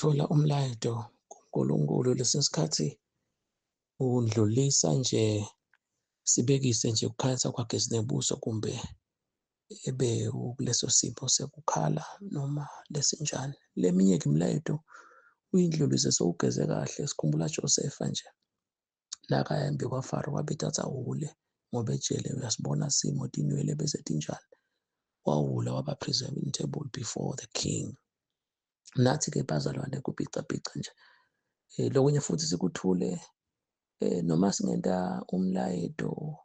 Ukuthola umlayeto kuNkulunkulu lesinye isikhathi undlulisa nje sibekise nje ukukhanyisa kwakhe sinebuso kumbe ebe ukuleso simo sekukhala noma lesinjani. Leminye-ke imilayeto uyindlulise sewugeze kahle. Sikhumbula Josefa nje nakaya embi kwaFaro wabethatha awule ngoba ejele uyasibona simo tinwele bese tinjani. Wawula waba presentable before the king. Nathi-ke bazalwane kubhicabhica nje lokunye futhi sikuthule noma singenta umlayeto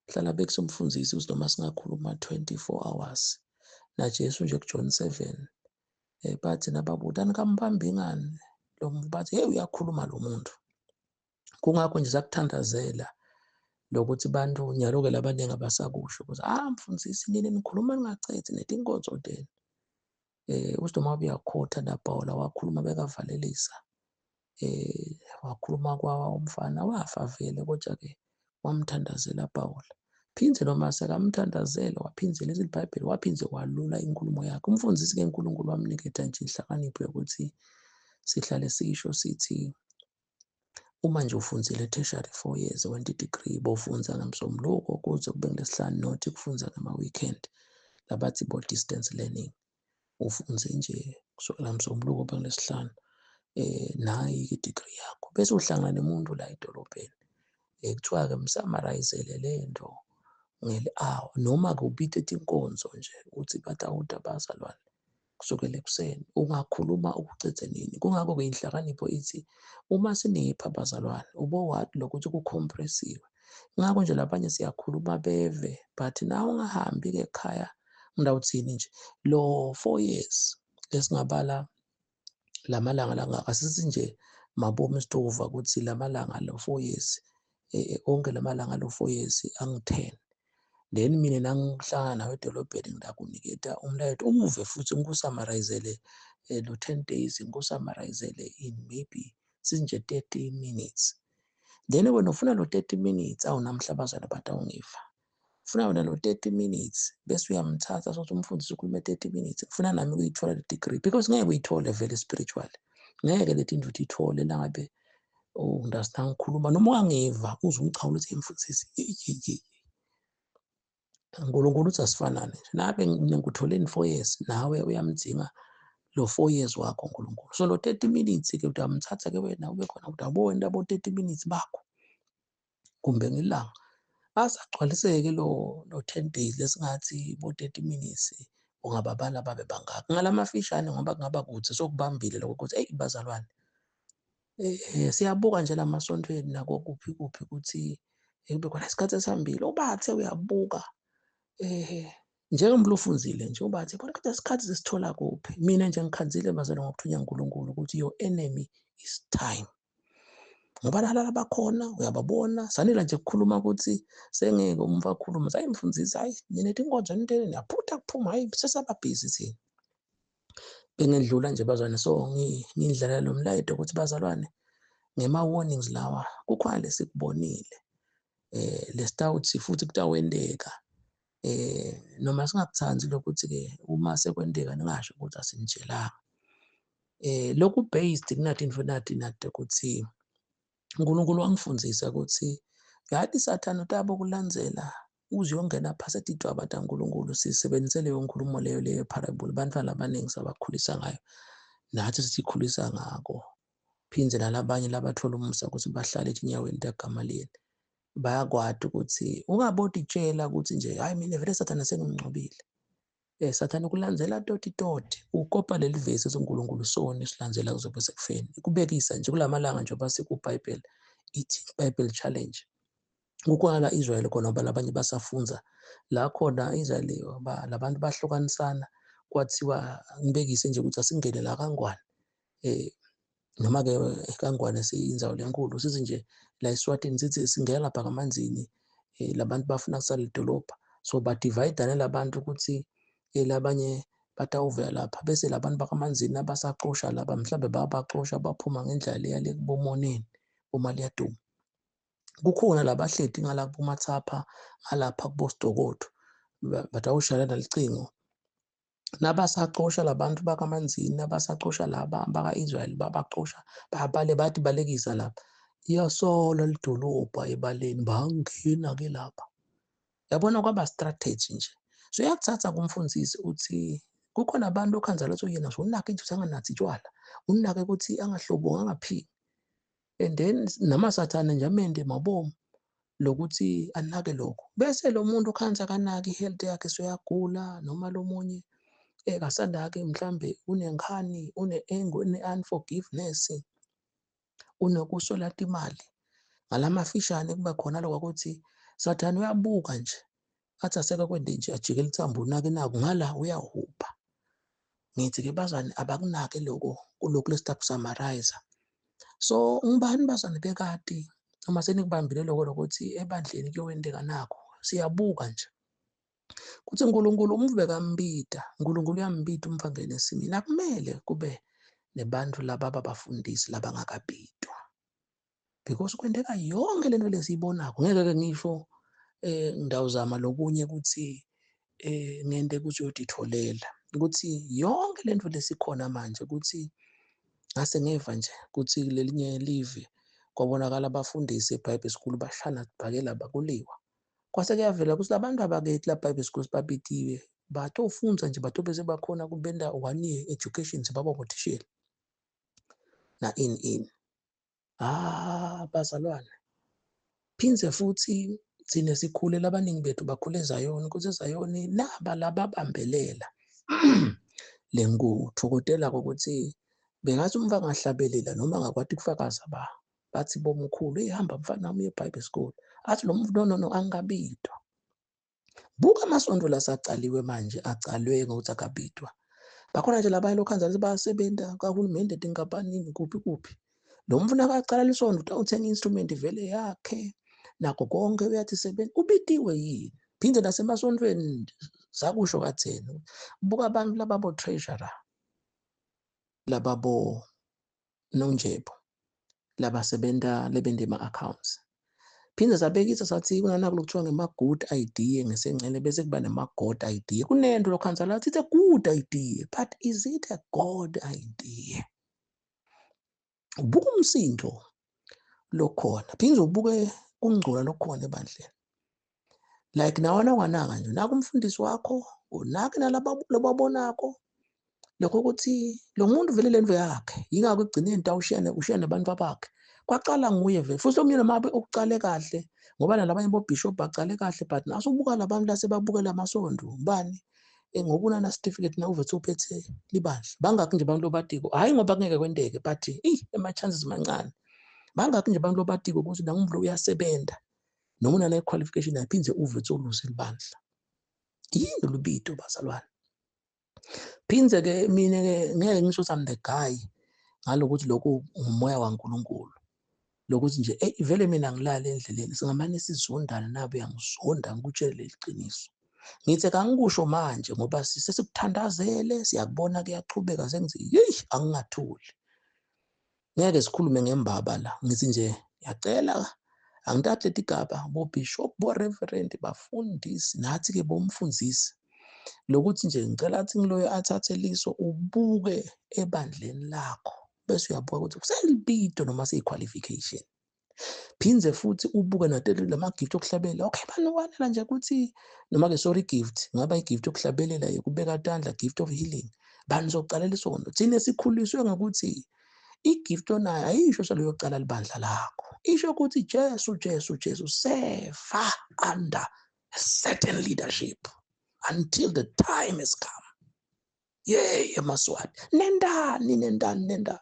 hlala bekusomfundisi ukuthi noma singakhuluma 24 hours naJesu nje kuJohn 7 bathi nababuta anikambambi ngani lo muntu, bathi hey uyakhuluma lo muntu. Kungakho nje sakuthandazela lokuthi bantu nyalo-ke labaningi abasakusho ukuthi ah mfundisi nini nikhuluma ningacethi netinkonzo tenu. Uthi noma uyakhotha naPawula wakhuluma bekavalelisa wakhuluma kwawa umfana wafa vele, kodwa-ke wamthandazela Pawula. Phindze noma sekamthandazela waphindze lezi liBhayibheli waphindze walula inkulumo yakhe. Umfundisi-ke uNkulunkulu wamniketa nje inhlakanipho yokuthi sihlale sisho sithi uma nje ufundzile tertiary 4 years wenta i-degree bofundza ngemsombuluko kuze kube ngulesihlanu, not kufundza ngama-weekend labathi bo-distance learning. Ufundze nje kusukela msombuluko kube ngulesihlanu nayi i-degree yakho, bese uhlangana nemuntu la edolobheni kuthiwa-ke msamarayizele le nto ngeli-hour noma-ke ubite tinkonzo nje uthi batawuta bazalwane kusukela ekuseni ungakhuluma ukucedze nini. Kungakho-ke inhlakanipho ithi uma sinipha bazalwane ubowathi lokuthi kukhompresiwe. Ngakho nje labanye siyakhuluma beve, but nawe ungahambi-ke ekhaya ngidawuthini nje lo 4 years lesingabala lamalanga langaka asithi nje mabomu sitova ukuthi lamalanga lo 4 years onke lamalanga lo 4 years angu-10, then mina nangihlangana nawe edolobheni ngidakuniketa umlayeto uve futhi ngikusamarayizele lo 10 days, ngikusamarayizele in maybe sinje 30 minutes. Then wena ufuna lo 30 minutes awunamhla abazali batawungiva ufuna wena lo 30 minutes bese uyamthatha sokuthi umfundisi ukhulume 30 minutes, ufuna nami ukuyithola le degree because ngeke uyithole vele spiritually, ngeke le tinto uyithole nangabe understand ngikhuluma noma ungangiva uze ungichawule uthi mfundisi. uNkulunkulu uthi asifanane nje nabe ngikuthole in 4 years nawe uyamdzinga lo 4 years wakho uNkulunkulu. So lo 30 minutes ke utamthatha ke wena ube khona ukuthi abo wena abo 30 minutes bakho kumbe ngelanga asagcwaliseke lo 10 days lesingathi bo 30 minutes ungababala babe bangaka ngalamafishane ngoba kungaba kuthi sokubambile lokho ukuthi hey bazalwane siyabuka nje lamasontweni nako kuphi kuphi ukuthi kube khona isikhathi esihambile ubathe uyabuka njengoba ufunzile nje ubathe bona kodwa isikhathi sisithola kuphi. Mina nje ngikhanzile bazalwane ngokuthunya uNkulunkulu ukuthi your enemy is time, ngoba lala bakhona uyababona sanela nje ukukhuluma ukuthi sengeke umva akhuluma hayi mfundisi hayi nina tinkonzo ninteni niyaphutha kuphuma hayi sesaba busy thina bengendlula nje bazalwane. So ngindlalela lo mlayeto ukuthi bazalwane ngema warnings lawa kukhona lesikubonile lesitawuthi futhi kutawenteka noma singakuthandi lokuthi ke uma sekwenteka ningasho ukuthi asinitshelanga. Lokhu based kunathi info nathi nathi ukuthi uNkulunkulu wangifundisa ukuthi yathi Sathane utabo kulandzela uze uyongena phasi etidvwaba taNkulunkulu. Sisebenzise leyo nkulumo leyo parable bantwana abaningi sabakhulisa ngayo nathi sikhulisa ngako, phindze nalabanye labathola umusa ukuthi bahlale etinyaweni taGamaliyeli bayakwati ukuthi ungabotitshela ukuthi nje hayi mina vele Sathane sengimnqobile. Sathane ukulandzela toti toti ukopa leli vesi ethi uNkulunkulu soni silandzela kuzobe sekufeni. Kubekisa nje kulamalanga njengoba sikuBhayibheli ithi Bible challenge kukhona la Israel khona ngoba labanye basafunza la khona Israel labantu bahlukanisana kwathiwa ngibekise nje ukuthi asingene la kaNgwane noma ke kaNgwane siyindzawo lenkulu sithi nje la eSwatini sithi singena lapha kaManzini labantu bafuna kusala idolobha so badivide labantu ukuthi labanye batawuvela lapha bese labantu bakaManzini abasaxosha laba mhlambe bayabaxosha baphuma ngendlela leya le kubomoneni bomaliyaduma. Kukhona labahleti ngala kubomathapha ngalapha kubosidokotho batawushayela nalicingo. Nabasacosha labantu bakaManzini, nabasacosha laba baka-Israyeli, babacosha babale bathi balekisa lapha. Iyasola lidolobha ebaleni, bangena-ke lapha. Yabona kwaba strategy nje. So iyakuthatha kumfundisi uthi kukhona abantu okhanza lotho yena unake nje ukuthi anganathi tshwala, unake ukuthi angahlobongi, angaphingi. And then namasathane nje amende mabomu lokuthi anake lokho. Bese lo muntu okhanza akanaki i-health yakhe soyagula, noma lo munye ekasanake mhlambe unenkhani, une-anger, une-unforgiveness, unokusola imali. Ngalamafishane kuba khona lokho ukuthi Sathane uyabuka nje, athi aseke kwende nje ajikele ithambo unake naku ngala uyahupha. Ngithi-ke bazwane abakunake lokho kulokhu lesitakusummarize. So ngibani bazwane bekati uma senikubambile lokho lokuthi ebandleni kuyowendeka nakho, siyabuka nje kuthi uNkulunkulu umve kambida, uNkulunkulu uyambida umvangeli esimini. Akumele kube nebantu laba ababafundisi labangakabidwa, because kwenteka yonke lento lesiyibonako. Ngeke-ke ngisho ngidawuzama lokunye ukuthi ngente ukuthi uyotitholela ukuthi yonke lento lesikhona manje, ukuthi ngase ngeva nje ukuthi lelinye live kwabonakala abafundisi eBible School bashana bhakela bakuliwa. Kwase kuyavela ukuthi labantu abakethi la Bible School babitiwe batofundza nje, batobe sebakhona kubenda 1 year education sebaba bothishela na in in. Bazalwane, phindze futhi thina sikhule, labaningi bethu bakhule eZayoni, ukuthi eZayoni naba lababambelela lenguthokodela ukuthi bengathi umva angahlabelela noma angakwati kufakaza ba bathi bomkhulu, hey hamba mfana wami uye Bible School. Athi lo muntu no no no angabidwa. Buka amasonto lasacaliwe manje, acalwe ngokuthi akabidwa. Bakhona nje labanye lokhanza ukuthi bayasebenza kahulumende etinkampanini kuphi kuphi. Lo mfuna akacala lisonto uthenga instrument vele yakhe nakho konke uyathi sebenza, ubitiwe yini? Phinde nasemasontweni sakusho katheni. Buka abantu lababo treasurer, lababo nonjebo, labasebenza lebende ema-accounts. Phinde sabekisa sathi kunanako lokuthiwa ngema-good idea ngesencele, bese kuba nema-God idea. Kunento lokhanza lathi it's a good idea, but is it a God idea? Ubuka umsindo lokhona, phinde ubuke ukungcola lokhona ebandleni. Like nawe wanaka nje, unaka umfundisi wakho, unake nalaba lobabonako. Lokho ukuthi lo muntu vele lento yakhe, yingakho ekugcineni tawushiyane ushiyane nabantu bakhe. Kwaqala nguye vele, futhi omunye noma ukuqale kahle, ngoba nalabanye bobishop baqale kahle, but nasubuka labantu lasebabukela amasonto, ubani ngoba unana certificate na uvethe uphethe libandla. Bangakhi nje abantu lobadiko, hayi ngoba kungeke kwenteke, but ama chances mancane. Bangakhi nje abantu lobadiko ukuthi nangumlo uyasebenza, noma unana qualification aphindze uvethe uluze libandla. Yini lubito bazalwane? Phindze ke mina ke ngeke ngisho ukuthi I'm the guy ngalokuthi lokhu ngumoya waNkulunkulu. Lokuthi nje vele mina ngilale endleleni, singamane sizondane nabo, uyangizonda ngikutshele leli qiniso. Ngithi kangikusho manje ngoba sesikuthandazele, siyakubona kuyachubeka, sengithi yeyi angingathuli. Ngeke sikhulume ngembaba la, ngithi nje ngiyacela angithathe letigaba bo bishop, bo reverend, bafundisi, nathi ke bomfundisi. Lokuthi nje ngicela athi ngiloyo athathe liso ubuke ebandleni lakho, bese uyabuka ukuthi kuselibito noma seyi-qualification. Phindze futhi ubuke natele lama gift okuhlabelela. Okay, banokwanela nje ukuthi noma ke sorry gift, ngaba i-gift yokuhlabelela, yokubeka tandla, gift of healing. Banizoqalela isonto. Thina sikhuliswe ngokuthi i-gift onayo ayisho saloyocala libandla lakho. Isho ukuthi Jesu, Jesu, Jesu seva under a certain leadership until the time has come. Yey emaswati, nendani, nendani, nendani.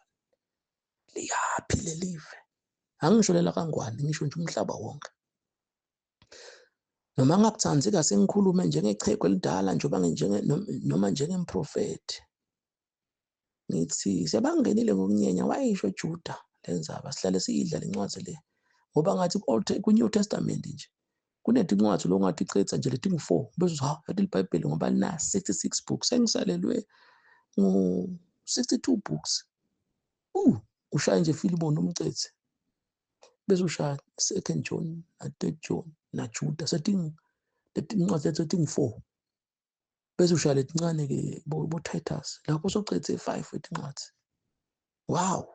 Liyaphi lelive? Angisho lela kaNgwane, ngisho nje umhlaba wonke. Noma ngakuthanzi kase ngikhulume njengechegu elidala njengoba njenge noma njengemprofeti. Ngithi sebangenile ngokunyenya, wayisho Juda lenzaba, sihlale siyidla lencwadi le. Ngoba ngathi ku-New Testament nje kunetincwadi lo ngathi icetha nje leti ngu-4, bese uthi ha, yathi iBhayibheli ngoba lina 66 books, sengisalelwe ngu-62 books. Ushaya nje Philemon umcethe. Bese ushaya 2 John na 3 John na Juda, setingu letincwadi lethu setingu-4. Bese ushaya letincane-ke bo-Titus lapho socedze 5 wetincwadzi. Wow.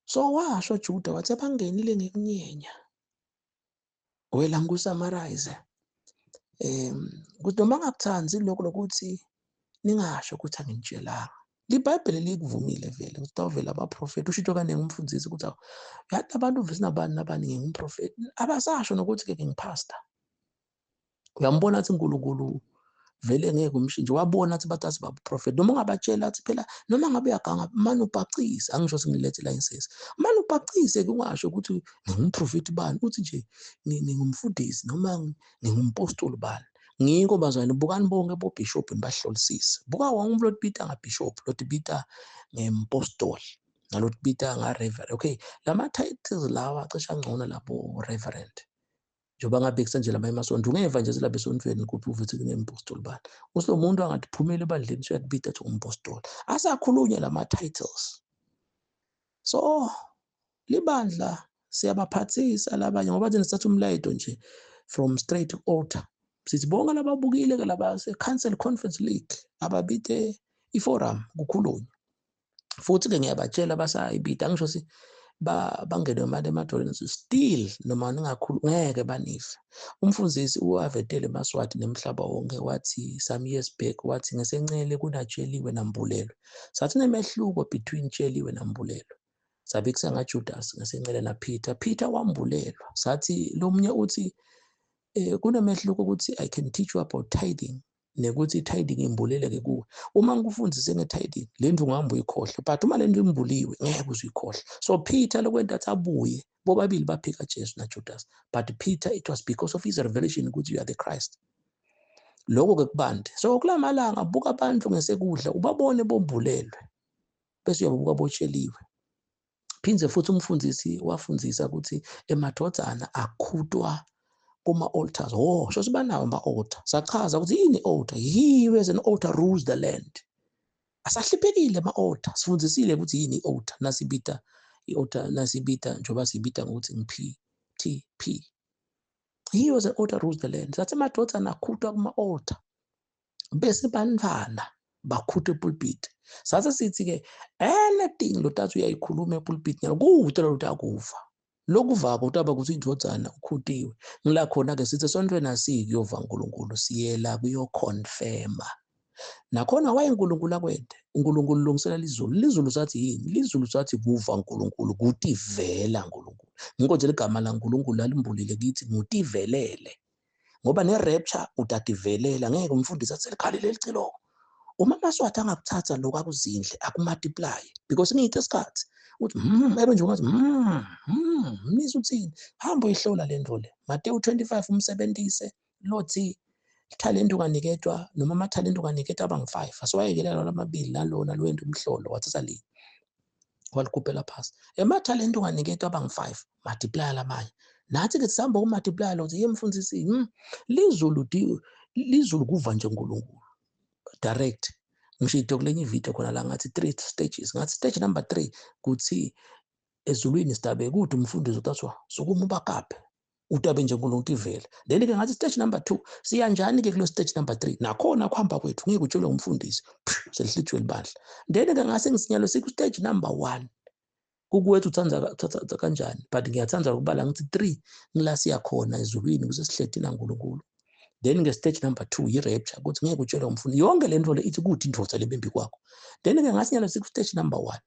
So washo Juda wathi abangenile ngekunyenya. Wela ngikusummarize. Ukuthi noma ngakuthandi lokho lokuthi ningasho ukuthi anginitshelanga. LiBhayibheli likuvumile vele ukuthi tawuvela abaprofeti. Usho into kaningi umfundisi ukuthi yathi abantu vesinabani nabani ngingumprofeti. Abasasho nokuthi ke ngingipastor. Uyambona athi uNkulunkulu vele ngeke umshintshe. Wabona athi bathathe baprofeti. Noma ungabatshela athi phela noma ngabe uyaganga manje ubhacise, angisho singilethe la insesi. Manje ubhacise ke ungasho ukuthi ngingumprofeti bani, uthi nje ngingumfundisi noma ngingumpostoli bani. Ngiko bazalwane bukani bonke bobishop nibahlolisise. Buka wonke umuntu lotibita ngabishop, lotibita ngempostoli, nalotibita ngareverend. Okay, lama titles lawa cishe angcono labo reverend. Njengoba ngabhekisa nje lamanye amasonto, ungeva nje silapha esontweni kuphi uvuthi kunempostoli bani. Uthi lo muntu angathi phumela ebandleni usuyakubita athi umpostoli. Asakhulunywa lama titles. So libandla siyabaphathisa labanye ngoba thina sithatha umlayeto nje from straight to altar. Sithi bonke lababukile ke laba se Council Conference League ababite iforum kukhulunywa. Futhi ke ngiyabatshela basayibita angisho si bangene imali emadolweni still noma ningakhulu ngeke banife. Umfundisi uwavetele eMaswati nemhlaba wonke wathi some years back wathi ngesencele kunatsheliwe nambulelwe. Sathi nemehluko between tsheliwe nambulelwe. Sabikisa ngaJudas ngesencele naPeter. Peter wambulelwa. Sathi lomunye uthi kunemehluko ukuthi I can teach you about tithing nekuthi tithing imbuleleke kuwe. Uma ngikufundise nge-tithing le ndlu ungahamba uyikhohle, but uma le ndlu imbuliwe ngeke uze uyikhohle. So Peter lokwenta athi abuye, bobabili baphika Jesu naJudas, but Peter it was because of his revelation ukuthi you are the Christ. Lokho ke kubande. So kulamalanga buka abantu ngesekudla ubabone bombulelwe bese uyababuka botsheliwe. Phindze futhi umfundisi wafundisa ukuthi emadvodzana akhutwa kuma altars. Oh, so sibanawo ama altar. Sachaza ukuthi yini altar? He who has an altar rules the land. Asahliphekile ama altar. Sifundisile ukuthi yini altar. Nasibita i-altar, nasibita njengoba sibita ngokuthi ngi-PTP. He who has an altar rules the land. Sathi emadvodzana akhutwa kuma altar. Bese bantwana bakhutwa epulpit. Sase sithi ke anything lo tathu uyayikhuluma epulpit kude lo takuva. Lokuvako utaba ukuthi indvodzana ukhutiwe. Ngila khona ke sithi esontweni asiyikuyova uNkulunkulu siyela kuyoconfirma. Nakhona waye uNkulunkulu akwente. uNkulunkulu ulungisela lizulu. Lizulu sathi yini? Lizulu sathi kuva uNkulunkulu, kutivela uNkulunkulu. Ngikho nje ligama laNkulunkulu lalimbulile kithi ngutivelele. Ngoba ne-rapture utativelela, ngeke umfundisi athi selikhalile licilongo. Uma amaswati angakuthatha lokho akuzindle akumultiply because ngiyithe isikhathi uthi ebe nje ungathi mnisi uthini, hamba uyihlola le nto le. Mateyu 25 umsebenzise lothi talent unganiketwa noma amathalente unganiketwa abangu-5 asiwayekelela lawa amabili nalona lwento umhlolo wathatha linye walikhuphela phasi. Emathalente unganiketwa abangu-5 multiply lamanye. Nathi ke sihamba ukumultiply lo ye mfundisi lizulu lizulu kuva nje uNkulunkulu direct. Ngisho kulenye ivideo khona la ngathi 3 stages, ngathi stage number 3 kuthi ezulwini sidabe kude umfundisi utathiwa sukuma ubakaphe utabe nje uNkulunkulu ivele. Then ke ngathi stage number 2 siya njani ke kulo stage number 3 nakhona kuhamba kwethu ngeke utshelwe umfundisi selihlitshwe libandla. Then ke ngase ngisinyalo siku stage number 1 kukuwethu uthatha kanjani, but ngiyathanda ukubala ngithi 3 ngila siya khona ezulwini kuze sihleti naNkulunkulu. Then ke stage number 2 i-rapture ukuthi ngeke utshelwe umfundi yonke le nto le ithi kuthi indvodza lebembi kwakho. Then ke ngasinyalo siku stage number 1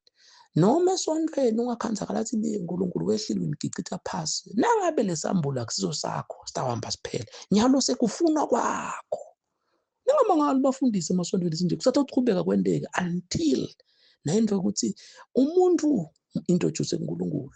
noma esontweni ungakhanzakala athi uNkulunkulu wehlile unigicitha phasi, nangabe lesambulo akusizo sakho sitawuhamba siphele nyalo sekufunwa kwakho. Ningamangali bafundisi emasontweni nje kusatha ukuqhubeka kwenteka until nayento ukuthi umuntu introduce kuNkulunkulu.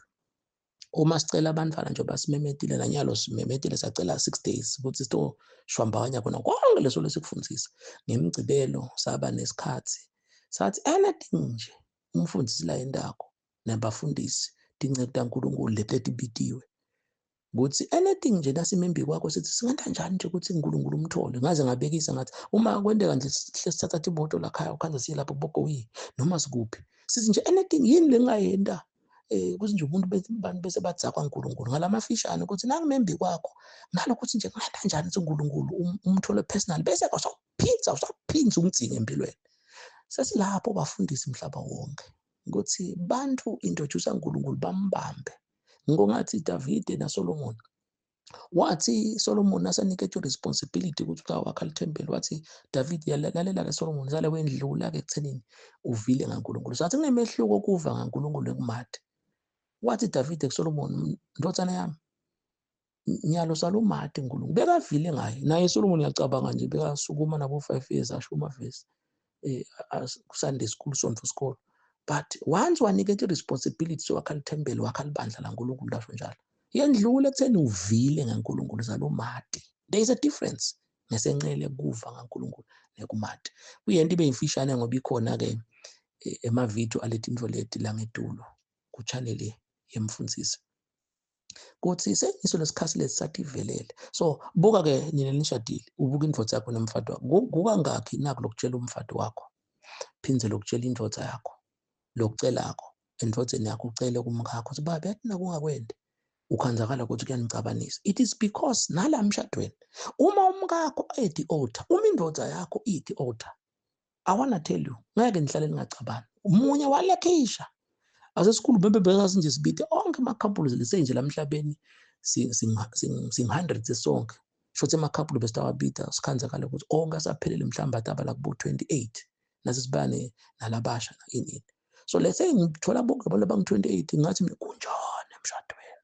Uma sicela abantwana nje basimemetile nanyalo simemetile sacela 6 days ukuthi sitoshwambakanya khona konke leso lesikufundisa. Ngemgcibelo saba nesikhathi sathi anything nje umfundisi la endakho nabafundisi tinceku taNkulunkulu letibitiwe ukuthi anything nje nasimembi kwakho sithi singenta kanjani nje ukuthi uNkulunkulu umthole. Ngaze ngabekisa ngathi uma kwenteka nje sihle sithatha imoto la khaya ukhanza siye lapho kubogoyi noma sikuphi sithi nje anything yini lengayenta Ukuthi nje umuntu abantu bese badzakwa uNkulunkulu ngalamafishane ukuthi nangimembi kwakho nalokho ukuthi nje kungenda kanjani ukuthi uNkulunkulu umthole personal bese kwasawuphinza usawuphinza umdzingo empilweni. Sesilapho bafundisi umhlaba wonke ukuthi bantu introduce uNkulunkulu bambambe. Ngongathi Davide naSolomon, wathi Solomon asaniketwe responsibility ukuthi utawakha lithempeli, wathi David lalela ke Solomon, sale wendlula ke ekuthenini uvile ngaNkulunkulu. Sathi kunemehluko kuva ngaNkulunkulu ekumade. Wathi David kuSolomon, ndodana yami, nyalo salumade uNkulunkulu. Bekavile ngaye. Naye Solomon uyacabanga nje bekasukuma nabo 5 years asho amavesi Sunday school, Sonto school. But once waniketwe responsibility sowakha lithempeli, wakha libandla laNkulunkulu lasho njalo. Yendlula ekutheni uvile ngaNkulunkulu salumade. There is a difference ngesenxele kuva ngaNkulunkulu nekumade. Kuyento ibe imfishane ngoba ikhona ke emavidiyo aletinto leti la ngetulo ku channel yemfundisi. Kuthi sengiso lesikhathi lesi sathi ivelele. So buka ke nina nishadile, ubuka indvodza yakho nomfati wakho. Kukangakhi naku lokutshela umfati wakho, phindze lokutshela indvodza yakho, lokucelako endvodzeni yakho, ucele kumkhakho uthi baba yathi nakungakwendi ukhanzakala ukuthi kuyanicabanisa. It is because nala mshadweni uma umkakho ethi altar, uma indvodza yakho ithi altar, I wanna tell you ngeke nihlale ningacabani. Umunye walekhisha asesikhulu bebe bekazi nje sibide onke ama-couples lesenje la emhlabeni sing hundreds sonke. Shothi ama-couple besitawabida sikhanzakala ukuthi onke asaphelele mhlawumbe atabala kubo 28 nase sibane nalabasha ini. So let's say ngithola bonke abantu abangu 28 ngathi mina kunjani emshadweni.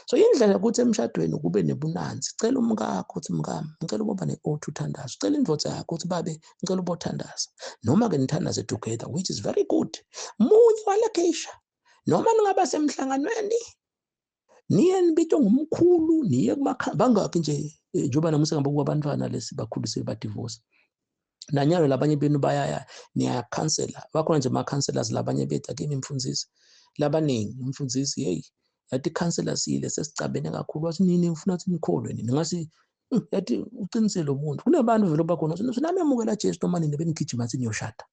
So indlela ukuthi emshadweni kube nebunanzi, cela umkakho uthi mkami ngicela ukuba ne-oath uthandaze, cela indvodza yakho uthi babe ngicela ubothandaza, noma ke nithandaze together, which is very good. Munye walekhisha noma ningaba semhlanganweni niye nibitwe ngumkhulu, niye kumakha bangakhi nje njengoba namuhla ngabe kubantwana lesi bakhuliswe ba divorce. Nanyalo labanye benu bayaya niyakhansela, bakhona nje ama counselors labanye bethu kimi mfundisi labaningi mfundisi, hey yathi counselor sile sesicabene kakhulu, wathi nini ngifuna ukuthi nikholwe nini, ngasi yathi uqinisele lo muntu. Kunabantu vele bakhona wathi nami emukela Jesu noma nini benigijima athi niyoshada.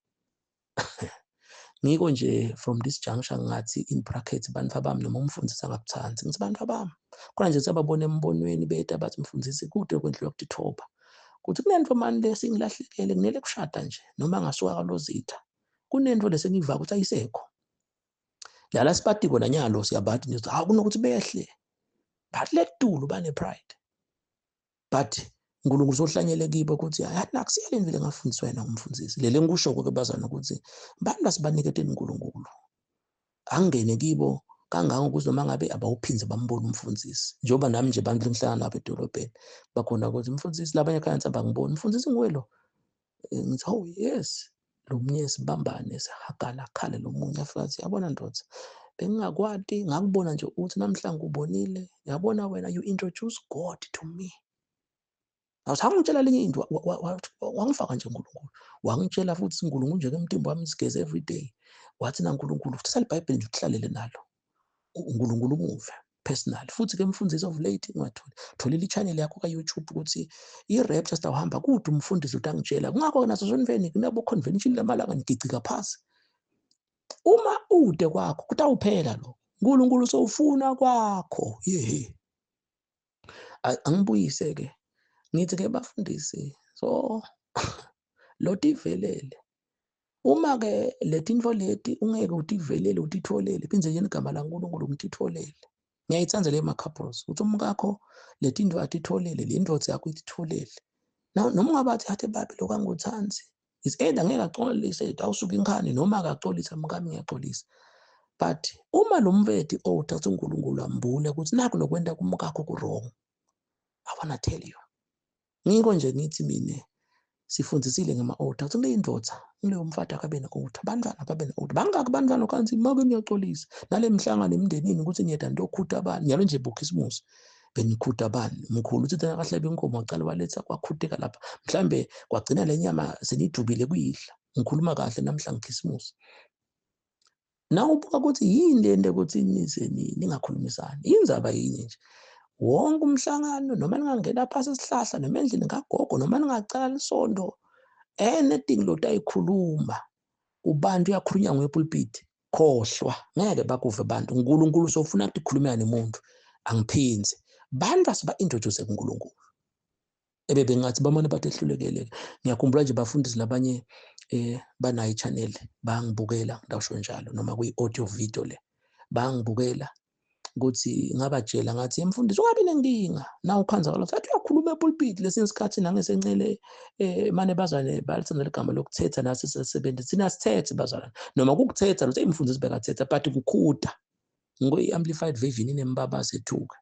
Ngiko nje from this juncture ngathi in brackets bantu bami noma umfundisi angakuthandi, ngithi bantu bami khona nje siyababona embonweni bethu abathi mfundisi kude kwendlu yokutithoba, kuthi kunento mani lesingilahlekele kunele kushada nje noma ngasuka kalozitha, kunento lesengiva ukuthi ayisekho lala sipati kona nyalo siyabathi nje hawu kunokuthi behle but letulu bane pride, but uNkulunkulu sohlanyele kibo ukuthi hayi nakusiyele vele ngafundiswa yena umfundisi. Lele ngikusho ke bazana ukuthi abantu asibaniketeni uNkulunkulu angene kibo kangangokuthi noma ngabe abawuphinze bambone umfundisi, njengoba nami nje abantu engihlala nabo edolobheni bakhona ukuthi umfundisi labanye ekhaya abangiboni umfundisi nguwe lo, ngithi oh yes lo munye sibambane sihagana khale lo munye afika yabona ndoda bengingakwati ngakubona nje ukuthi namhlanje ubonile yabona wena you introduce God to me. Awusangitshela linye into wangifaka nje uNkulunkulu, wangitshela futhi uNkulunkulu nje emtimba wami sigeze every day, wathi na uNkulunkulu futhi saliBhayibheli nje uhlalele nalo uNkulunkulu umuve personally. Futhi ke mfundisi of late ngiwatholi tholile i-channel yakho ka YouTube ukuthi i-rapture sitawuhamba kude umfundisi utangitshela kungakho naso sonveni kunabo convention lamalanga ngigicika phasi uma ude kwakho kutawuphela lo uNkulunkulu sowufuna kwakho. Yehe angibuyise ke ngithi ke bafundisi so lotivelele uma ke letinto leti ungeke utivelele utitholele phindze yini igama laNkulunkulu ngititholele. Ngiyayitsanza le ma couples uthi umkakho letinto atitholele le ndoda yakho ititholele noma ungabathi athe babe lokanguthanzi is either ngeke axolise awusuka inkhani noma akaxolisa mkami ngiyaxolisa, but uma lo mfethi owuthatha uNkulunkulu ambule ukuthi nakho lokwenta kumkakho ku wrong, I wanna tell you ngiko nje ngithi mina sifundisile ngama altar uthi kule ndoda kuleyo mfati akabe ne-altar, bantwana babe ne-altar, bangaki bantwana kanti make ngiyaxolisa nale mhlangano emndenini ukuthi ngiyeda ntokhutha abantu nyalo nje bokhisimusi benikhutha abantu mkhulu uthi thina kahle inkomo waqala waletha kwakhuteka lapha mhlambe kwagcina le nyama senidubile kuyidla. Ngikhuluma kahle namhla ngikhisimusi na ubuka ukuthi yini lento ukuthi nize ningakhulumisani indzaba yinye nje wonke umhlangano noma ningangena phasi esihlahla noma endlini kagogo noma ningacala lisondo anything lo tayikhuluma kubantu uyakhulunywa ngepulpit. Khohlwa, ngeke bakuve bantu. uNkulunkulu sofuna ukuthi khulumela nemuntu. Angiphinzi, bantu asiba-introduce kuNkulunkulu. Ebebengathi bamane bathi ehlulekele. Ngiyakhumbula nje bafundisi labanye banayo i-channel, bangibukela, ngidawusho njalo, noma kuyi-audio video le, bangibukela ukuthi ngabatshela ngathi mfundisi ungabi nenkinga na ukhanza kalokho, athi uyakhuluma epulpit lesinye isikhathi nangesencele mane bazane balithanda ligama lokuthetha, nasi sisebenzi thina sithethe bazalwane, noma kukuthetha lo mfundisi bekathetha, but kukhuda ngoyi-amplified version inembabazi ethuka.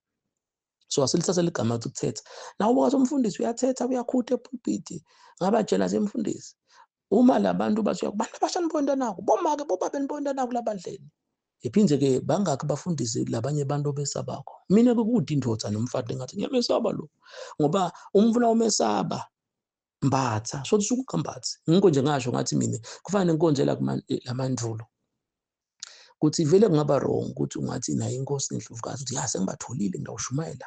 So asilithatha ligama ukuthi ukuthetha. Nawe ubuka umfundisi uyathetha, uyakhuda epulpit. Ngabatshela semfundisi, uma labantu bathi abantu abasha nibonda nako, bomake bobabe nibonda nako labandleni. Iphindze-ke bangakhi bafundisi labanye abantu obesabakho. Mina ke kude indoda nomfati ngathi ngiyamesaba lo, ngoba umfuna umesaba mbatha so sukukambatha. Ngikho nje ngasho ngathi mina kufana nenkonzo lamandulo, kuthi vele kungaba wrong ukuthi ungathi nayo inkosi nendlovukazi uthi ya sengibatholile ngiyawushumayela,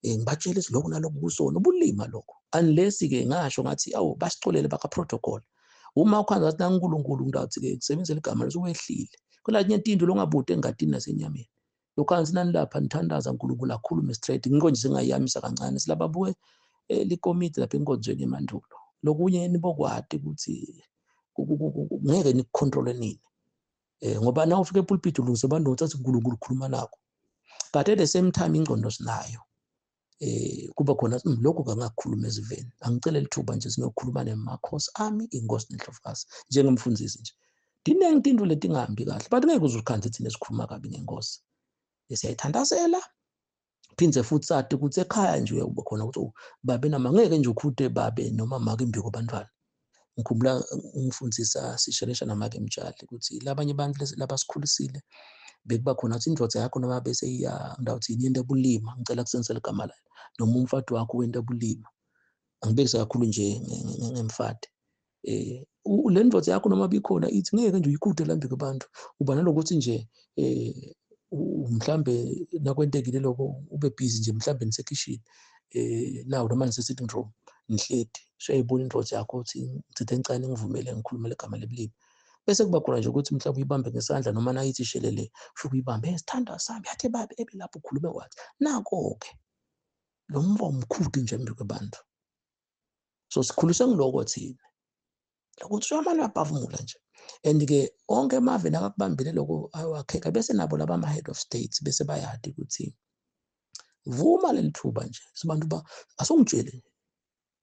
ngibatshele ukuthi lokhu nalokhu kusona ubulima lokho, unless-ke ngasho ngathi awu basicolele baka-protocol. Uma ukhanza ngathi naNkulunkulu ngidathi-ke kusebenzela igama lesuwehlile kulanye into longabude engadini nasenyameni lokhansi nanilapha nithandaza uNkulunkulu akhulume straight. Ngikho nje singayamisa kancane silababuke likomiti lapha enkonzweni emandulo, lokunye nibokwati ukuthi ngeke nikucontrole nini, ngoba na ufika epulpit ulungise abantu uthatha uNkulunkulu ukhuluma nakho, but at the same time ingqondo sinayo, kuba khona lokhu kangakukhuluma eziveni. Angicele lithuba nje sinokukhuluma nemakhosi ami, inkosi nendlovukazi, njengemfundisi nje diningi tinto letingahambi kahle, but ngeke uze ukhanze thina sikhuluma kabi ngenkosi. Siyayithandazela, phindze futhi sathi ukuthi ekhaya nje uyakuba khona ukuthi babe nama ngeke nje ukhude babe noma make imbiko bantwana. Ngikhumbula ngifundisa sishelesha namake mtshali ukuthi labanye abantu labasikhulisile bekuba khona ukuthi indoda yakho noma bese iya ngidawuthi yini into ebulima, ngicela kusenzela igama layo, noma umfati wakho wento ebulima. Angibekise kakhulu nje ngemfati, le ndoda yakho noma bikhona ithi ngeke nje uyikhude lambi kubantu, uba nalokuthi nje mhlambe nakwentekile lokho ube busy nje mhlambe nisekhishini nawu noma nise-sitting room nihleti, usuyayibona indoda yakho ukuthi ngithethe ngicane ngivumele ngikhulumele igama lebulima, bese kuba khona nje ukuthi mhlawumbe uyibambe ngesandla noma nayithi shelele ufike uyibambe, sithandwa sami, yathi babe ebe lapho ukhulume wathi nako-ke lo mva umkhude nje embi kwabantu. So sikhuliswe ngiloko thina lokuthi uyamane uyabhavumula nje, and-ke onke emave nakakubambile lokho awakheka, bese nabo laba ama-head of states bese bayadi ukuthi vuma leli thuba nje sibantu ba asungitshele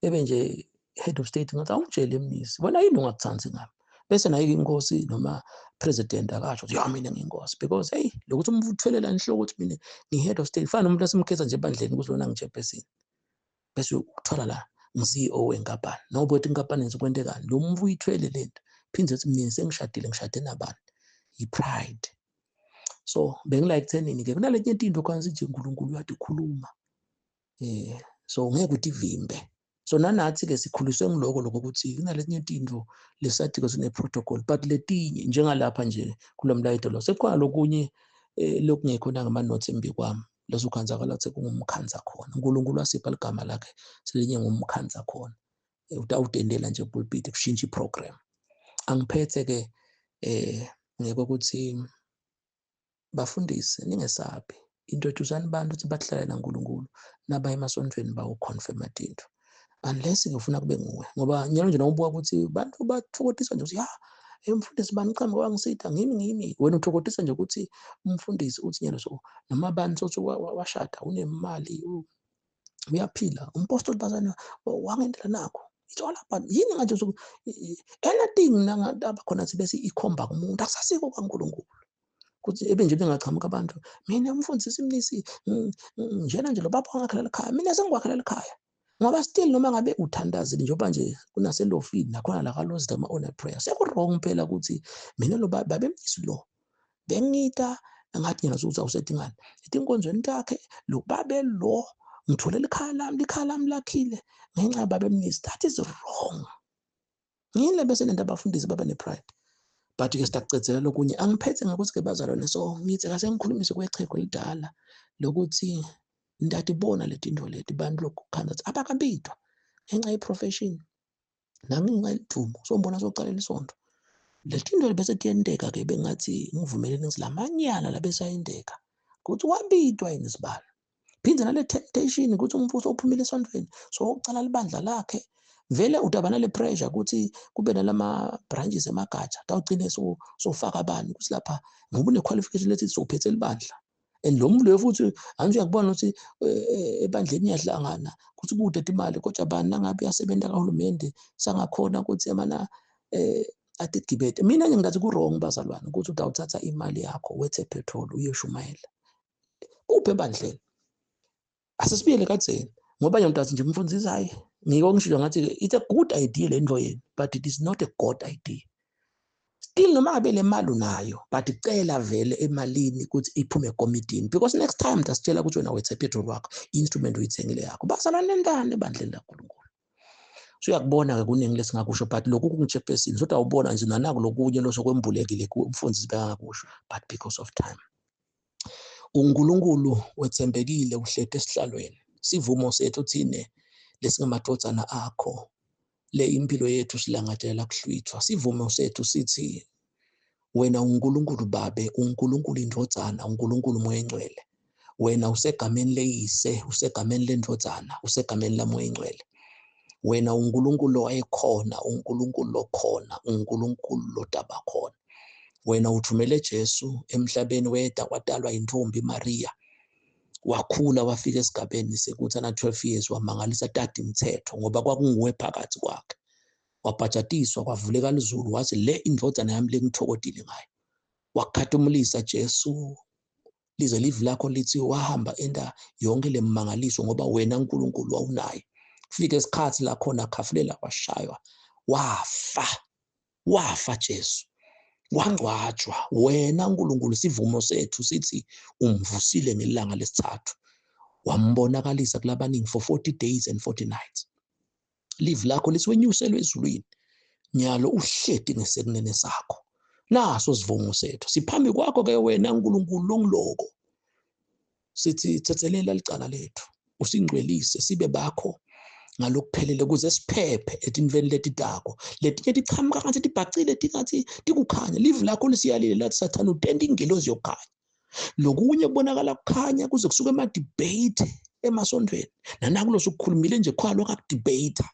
ebe nje head of state ngathi awungitshele mnisi wena yini ungakuthanzi ngami, bese naye inkosi noma president akasho ukuthi ya mina ngiyinkosi, because hey lokuthi umuntu uthwelela inhloko ukuthi mina ngi-head of state fana nomuntu asimkhetha nje ebandleni ukuthi lona ngi-chairperson, bese ukuthola la ngi-CEO wenkampani, noba ukuthi inkampani yenza kwentekani, lo muntu uyithwele lento phinde ukuthi mina sengishadile ngishade nabani, i-pride. So bengila ekuthenini ke kunalenye into khona sithi uNkulunkulu uyathi ukhuluma, so ngeke uthi ivimbe. So nanathi ke sikhuliswe ngiloko lokho ukuthi kunalenye into lesathi ke sine protocol, but letinye njengalapha nje kulomlayito lo sekukhona lokunye lokungekho nangama notes embi kwami lesukhanzakala ukuthi kungumkhanza khona uNkulunkulu wasipha ligama lakhe selinye ngumkhanza khona, utawudendela nje pulpit kushintsha iprogram. Angiphethe ke ngeke ukuthi bafundise ningesabi, introduce abantu ukuthi bahlale naNkulunkulu nabaye emasontweni bawo-confirm tinto, unless ngifuna kube nguwe, ngoba nyalo nje nawubuka ukuthi bantu bathokotiswa nje ukuthi ya umfundisi bani qhamuka wangisitha ngimi wena uthokotisa nje ukuthi umfundisi uthi nyalo so noma bani sothi washada unemali uyaphila umpostoli bazana wangendela nakho, it's all about yini manje so anything nangaba khona sibe ikhomba kumuntu akusasiko kwaNkulunkulu kuthi ebe nje bengachamuka abantu mina umfundisi mnisi njena nje lo baba wangakhela ekhaya mina sengikwakhela ekhaya, ngoba still noma ngabe uthandazile njengoba nje kunaselofini nakhona la kalozi ama on prayer seku wrong phela ukuthi mina lo babemnisi lo bengita ngathi ngena ukuthi awusedingani etinkonzweni takhe lo babe lo ngitholela ikhaya lami likhaya lami lakhile ngenxa babemnisi, that is wrong. Ngile bese nento abafundisi baba ne pride, but ke sitakucedzela lokunye angiphethe ngokuthi ke bazalwane, so ngithi kase ngikhulumise kwechego lidala lokuthi ndatibona letinto leti bantu lokukhanda ukuthi abakabidwa ngenxa ye-profession nangenxa yelidumo, sombona socalela isonto Letinto bese tiyenteka-ke bengathi ngivumelene ngithi lamanyala labese ayenteka ukuthi wabitwa yini sibalo. Phinde nale temptation ukuthi umfutho uphumile esontweni so ucala libandla lakhe vele udaba nale pressure ukuthi kube nalama branches emagatsha tawugcine sofaka abantu ukuthi lapha ngoba une qualification lethi sophethe libandla. And lo muntu loyo futhi angithi uyakubona ukuthi ebandleni iyahlangana ukuthi kude imali kodwa bani nangabe uyasebenza kahulumende sangakhona ukuthi amana atigibete. Mina nje ngingathi ku-wrong bazalwane ukuthi utawuthatha imali yakho wethe petrol uyeshumayela kuphi ebandleni. Asesibuyele kadzeni ngoba nje mntathi nje umfundisi hayi ngiko ngisho ngathi it's a good idea le nto yenu, but it is not a God idea. Still noma ngabe le mali unayo, but cela vele emalini ukuthi iphume ekomitini, because next time dasitshela ukuthi wena wethe petrol wakho, instrument uyithengile yakho. Bazalwane nentani ebandleni laNkulunkulu. So uyakubona-ke kuningi lesingakusho, but lokhu kungi-chairperson so awubona nje nanaku lokunye lo sokwembulekile umfundisi bekangakusho, but because of time. UNkulunkulu wethembekile uhleti esihlalweni. Sivumo sethu thine lesingamadvodzana akho, le impilo yethu silangadelela kuhlwithwa. Sivumo sethu sithi wena uNkulunkulu Babe, uNkulunkulu iNdvodzana, uNkulunkulu Moya Engcwele. Wena usegameni leyise, usegameni lendvodzana, usegameni laMoya Engcwele. Wena uNkulunkulu wayekhona, uNkulunkulu lokhona, uNkulunkulu lodaba khona. Wena uthumele Jesu emhlabeni weda kwatalwa intombi Maria. Wakhula wafika esigabeni sekuthi ana 12 years wamangalisa tati mthetho ngoba kwakunguwe phakathi kwakhe. Wabhajatiswa kwavuleka lizulu wathi le indvodzana yami lengithokodile ngayo. Wakhathumulisa Jesu lize live lakho lithi wahamba enda yonke lemangaliso ngoba wena uNkulunkulu wawunaye. Kufika isikhathi la khona khafulela washaywa wafa. Wafa Jesu, wangcwatshwa. Wena uNkulunkulu sivumo sethu sithi umvusile ngelanga lesithathu, wambonakalisa kulabaningi for 40 days and 40 nights. Live lakho lisiwenyuselwe ezulwini, nyalo uhleti ngesekunene sakho. Naso sivumo sethu siphambi kwakho ke wena uNkulunkulu longiloko, sithi thethelela licala lethu, usingcwelise sibe bakho ngalokuphelele ukuze siphephe etinveni letitako letinye tichamuka ngathi tibhacile tingathi tikukhanya. Live lakho lisiyalile lathi Sathane utenta ingelozi yokukhanya. Lokunye kubonakala kukhanya kuze kusuke ema-debate emasontweni nanakulo sokukhulumile nje khwalo kakudebate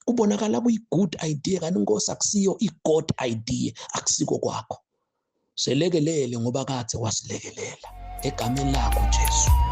kubonakala kuyi-good idea, kanti inkosi akusiyo i-God idea, akusiko kwakho. Selekelele ngoba kade wasilekelela egameni lakho Jesu.